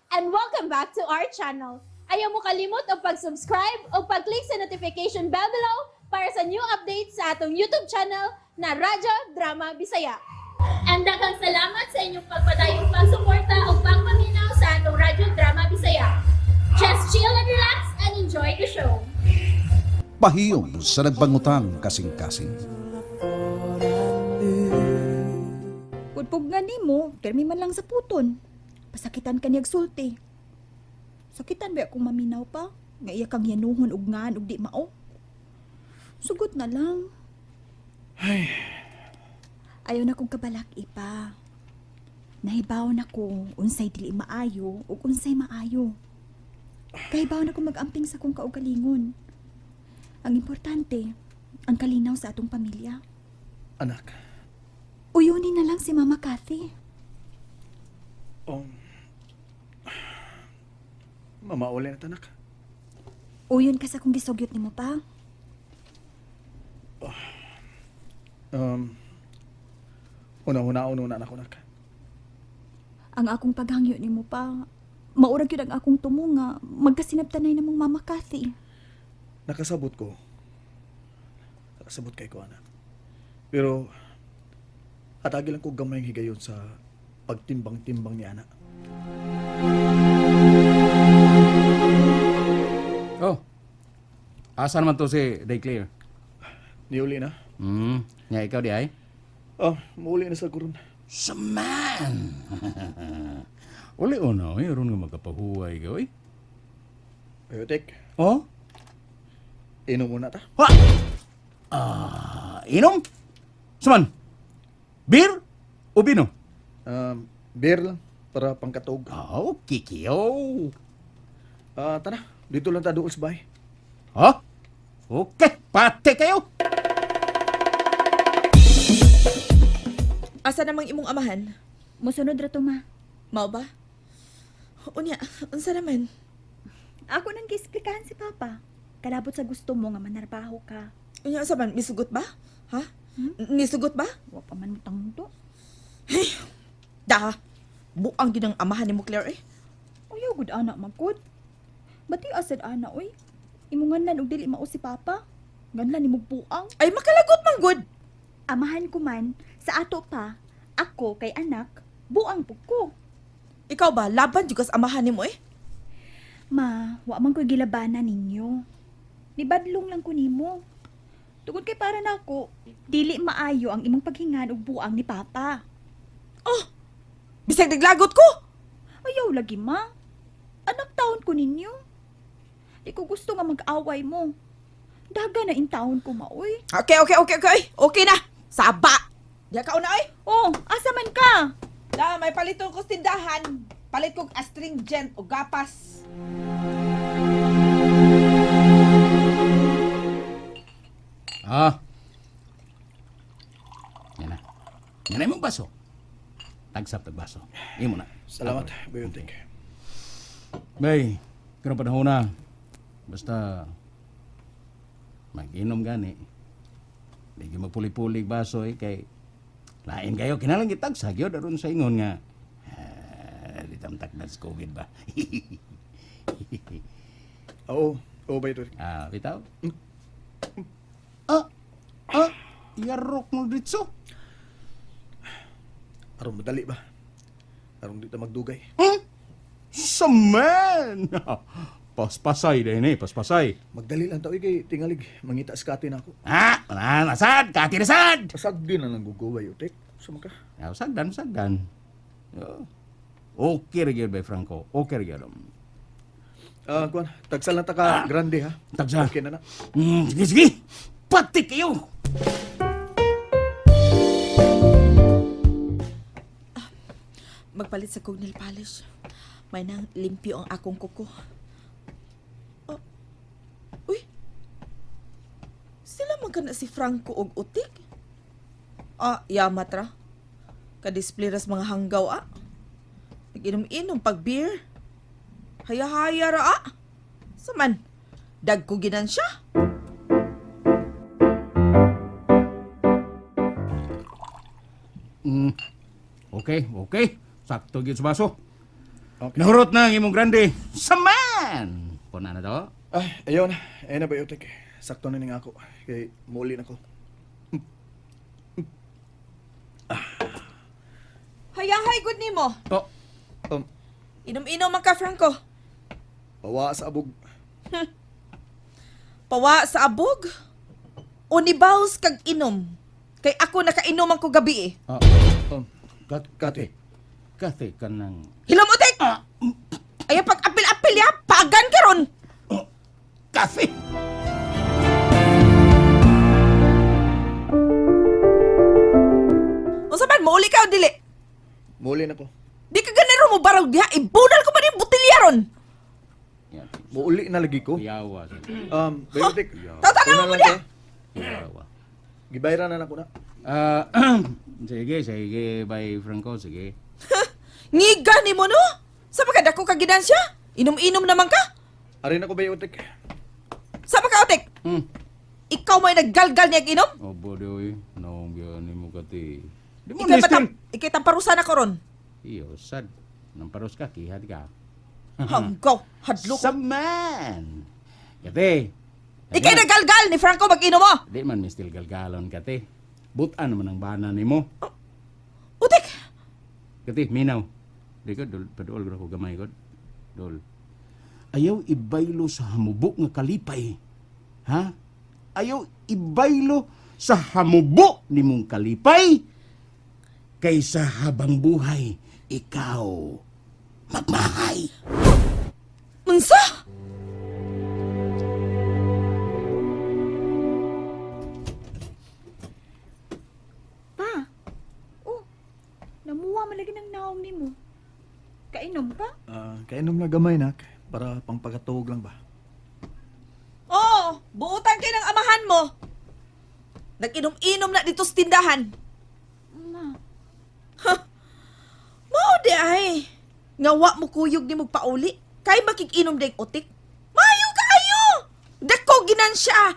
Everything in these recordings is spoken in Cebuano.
And welcome back to our channel. Ayaw mo kalimot og pag-subscribe o pag-click sa notification bell below para sa new updates sa atong YouTube channel na Radyo Drama Bisaya. And daghang salamat sa inyong pagpadayong pagsuporta o pagpaminaw sa atong Radyo Drama Bisaya. Just chill and relax and enjoy the show. Pahiyom sa nagbangutang kasing-kasing. Pudpog nga nimo, pirmi man lang sa puton. Pasakitan ka niyag sulti. Sakitan ba akong maminaw pa? Nga iya kang yanuhon og ngan og di mao. Sugot na lang. Ayaw na kong kabalak ipa. Nahibaw na ko unsay dili maayo ug unsay maayo. Kahibaw na ko mag-amping sa kong kaugalingon. Ang importante, ang kalinaw sa atong pamilya. Anak, Uyunin na lang si Mama Kathy. mamauli na tanak. Uyon ka sa kong gisugyot nimo pa. Una-una na ako, anak. Ang akong paghangyo nimo pa. Maurag yun ang akong tumo nga magkasinabtanay namong Mama Kathy. Nakasabot ko. Nakasabot kay ko, anak. Pero, atagi lang ko gamay ang higayon sa pagtimbang-timbang ni anak. Oh. Asa naman to si Day Clear? Niuli na. Nga ikaw di ay? Oh, muuli na sa kuron. Saman! Uli o na, eh. Aron nga magkapahuway ka, oy. Bayotek, Oh? inom muna ta. Ha! Ah, inom? Saman? Beer? O bino? Beer lang, para pangkatog. Oh, kikiyo. Ah, tara, dito lang ta dool sa bahay. Ha? Okay, pate kayo. Asa namang imong amahan? Mosunod ra to, ma. Mao ba? Unya, unsa naman? Ako nang giesplikahan si Papa. Kalabot sa gusto mo nga manarbaho ka. Unya, unsa man? Misugot ba? Ha? Nisugot ba? Wa pa man mo tangto. Da! Buang gid ang amahan nimo, Claire eh. Ayaw gud ana magkod. Bati asad ana oy. Imungan lan og dili mao si Papa. Nganlan nimo buang. Ay makalagot man gud. Amahan ko man sa ato pa. Ako kay anak, buang pug ko. Ikaw ba laban jud ka sa amahan nimo eh? Ma, wa man ko'y gilabanan ninyo. Nibadlong lang ko nimo. Tugod kay para nako, dili maayo ang imong paghingan og buang ni Papa. Bisag naglagot ko. Ayaw lagi ma. Anak taon ko ninyo. Di ko gusto nga mag-away mo. Daga na in taon ko maoy. Okay, okay, okay, okay. Okay na. Saba. Diya ka una oy. Oh, asa man ka? Da, may paliton ko sa tindahan. Palit kog astringent o gapas. Ah. Yan na. Yan na imong baso. Tagsap tag baso. Imo na. Salamat, Bayotek. Bay, karong panahon na. Basta mag-inom gani. Di gyud magpuli-puli baso eh kay lain kayo kinalang gitag sa gyud aron sa ingon nga ah, di tamtak na sa COVID ba. Oo, oo, Bayotek. Ah, bitaw. Ah, ah, yarok mo ditso. Aron madali ba? Aron di ta magdugay. Saman! Paspasay din eh, paspasay. Magdali lang ta oy kay tingalig mangita sa kati na ako. Ah, wala na sad, kati na sad. Pasag din na lang gugo, Bayotek. Suma ka. Ah, sagdan, sagdan. Oh. Okay ra gyud bay Franco. Okay ra gyud. Ah, kuan, tagsal na ta ka grande ha. Tagsa. Okay na na. Sige, sige. Pati kayo. Magpalit sa kog nail polish. May nang limpyo ang akong kuko. Oh. Uy. Sila man kana si Franco og utik. Ah, yamat ra. Ka-display ras mga hanggaw ah. Nag-inom-inom pag beer. Haya-haya ra ah. Saman, dagko ginan siya. Okay, okay. Sakto gyud sa baso. Okay. Nahurot na ang imong grande. Saman! Puna na to. Ay, ayaw na. Ayaw na ba, Utik? Sakto na ning ako. Kay, muuli na ko. Hayahay gud nimo. To. Inom-inom man ka, Franco. Pawa sa abog. Pawa sa abog. Unibaws kag inom. Kay ako nakainom ang ko gabi eh. Ah, Kati. Kati ka ng... Hilom utik! Ayaw pag apil-apil ya, pagan karon. Kati! Unsa man mauli ka o dili? Muuli na ko. Di ka ganero mo barog diha, ibunal ko pa ni botilya ron. Yan. Muuli na lagi ko. Kuyawa. Bayotik. Tatanaw mo niya! Kuyawa. Gibayran na na ko na. Ah, sige, sige, bye Franco, sige. Ngiga ni mo no? Sa pa ka dako ka ginansya? Inom-inom naman ka? Ari na ko, Bayotik. Sa pa ka utik? Ikaw may naggalgal niya inom? Obo di oy, naong biyan mo kati. Di mo Ikay ni patam, ikay tamparusan ako ron. Iyo, sad. Namparos ka, kihad ka. Hanggaw, hadlok. Saman! Kati. Ikay naggalgal ni Franco mag-inom mo. Di man mi still galgalon kati. Butan naman ang bana nimo. Utik, Kati, minaw. Di ko, dul, paduol ko gamay ko. Dol. Ayaw ibaylo sa hamubo nga kalipay. Ha? Ayaw ibaylo sa hamubo nimong kalipay kaysa habang buhay ikaw magmahay. unsa? Pa, oh, namuha man lagi ng naong nimo. Kainom ka? Ah, kainom na gamay, nak. Para pangpagatuog lang ba? Oo, buutan kay ng amahan mo. Nag-inom-inom na dito sa tindahan. Ma, Mao di ay. Nga wa mo kuyog ni mo pauli. Kay makikinom day utik. Mayo kaayo. Dako ginansya.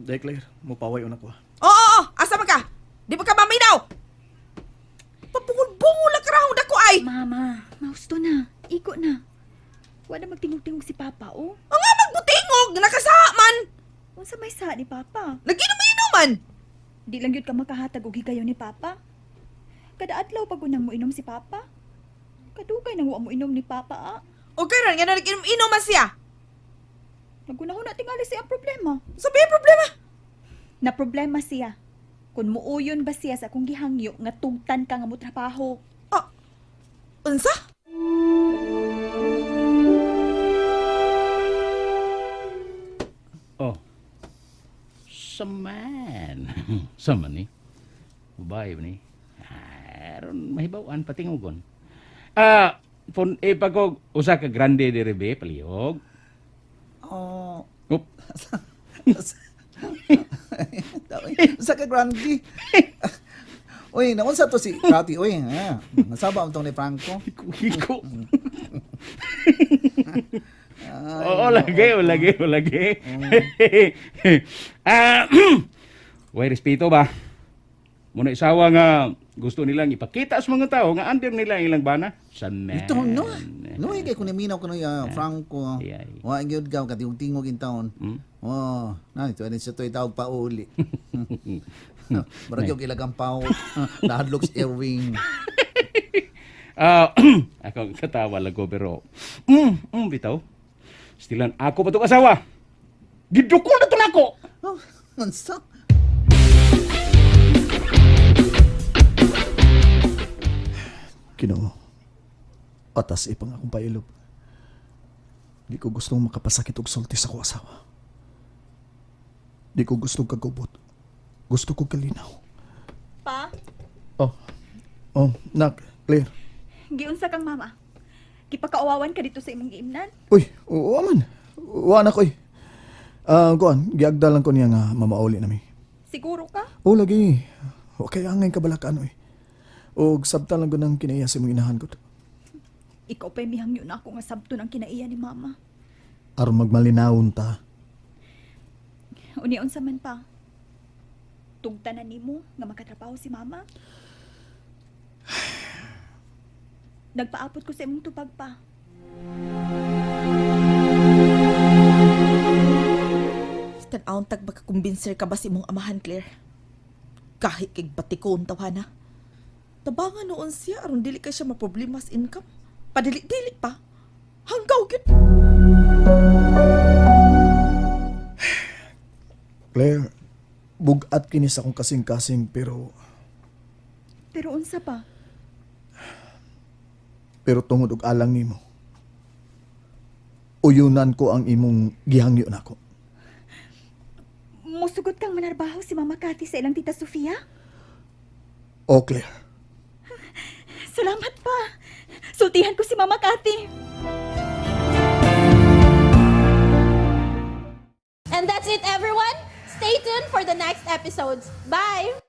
Day Claire, mupaway una ko. Ah. Oo, oo, oo. Asa man ka? Di pa ka maminaw. Papungol-bungol lang karahong dako ay. Mama, mausto na. Iko na. Wala magtingog-tingog si Papa, oh. Ang nga magbutingog, nakasaha man. Unsa may sa ni Papa? Nag-inom-inom man. Di lang yun ka makahatag og higayon ni Papa. Kada adlaw pag unang mo inom si Papa. Kadugay nang wa mo inom ni Papa, ah. O karon nga nag-inom-inom man siya. Nagunahon na tingali siya ang problema. Sabi ang problema. Na problema siya. Kung muuyon ba siya sa akong gihangyo nga tugtan ka nga mo trabaho. Oh, unsa? Oh. Saman. Saman ni. Babae ba ni? Aron mahibaw-an patingugon. Ah, pon ipagog usa ka grande diri be palihog. Oh. Up. Sa ka grande. Uy, naunsa to si Kati, uy, ha. Nasaba mo tong ni Franco. Hiko. Oo, lagi, o lagi, o lagi. Ah, way respeto ba? Muna isawa nga gusto nilang ipakita sa mga tao nga under nila ang ilang bana. Sa man. Ito no. No, kay kun minaw kuno ya Franco. Ay, ay. Wa gyud ka katingog-tingog in taon. Oh, na ito ani sa to'y tawag pa uli. Barang yung ilagang pao. Nahadlok si Erwin. Ah, ako katawa lang ko pero bitaw. Stilan ako pa tong asawa. Gidukol na to nako. Oh, unsa? Kinoo, atas ipang akong pailob. Di ko gustong makapasakit og sulti sa ko asawa. Di ko gustong kagubot. Gusto ko kalinaw. Pa, Oh, oh, nak, Claire. giunsa kang mama. Gipakauwawan ka dito sa imong giimnan. Uy, oo man. Wa na ko eh. Ah, kuan, giagda lang ko niya nga mamauli nami. Siguro ka? O lagi. Okay angay kabalakan oy. Og sabta lang ko nang kinaiya sa imong inahan ko. Ikaw pa'y mihangyo na ako nga sabto ng kinaiya ni mama. Aron magmalinawon ta. Union sa man pa. Tugtanan nimo nga makatrabaho si mama. Nagpaapot ko sa imong tubag pa. Tan-awon tag makakumbinser ka ba sa imong amahan, Claire? Kahit kay batikon tawhana. Tabangan noon siya aron dili kay siya maproblema sa income. Padili-dili pa. Hanggaw gyud. Claire, bugat kini sa akong kasing-kasing pero Pero unsa pa? pero tungod og alang nimo. Uyunan ko ang imong gihangyo nako. Musugot kang manarbaho si Mama Cathy sa ilang tita Sofia? O Claire, Salamat pa. Sultihan ko si Mama Cathy. And that's it, everyone. Stay tuned for the next episodes. Bye!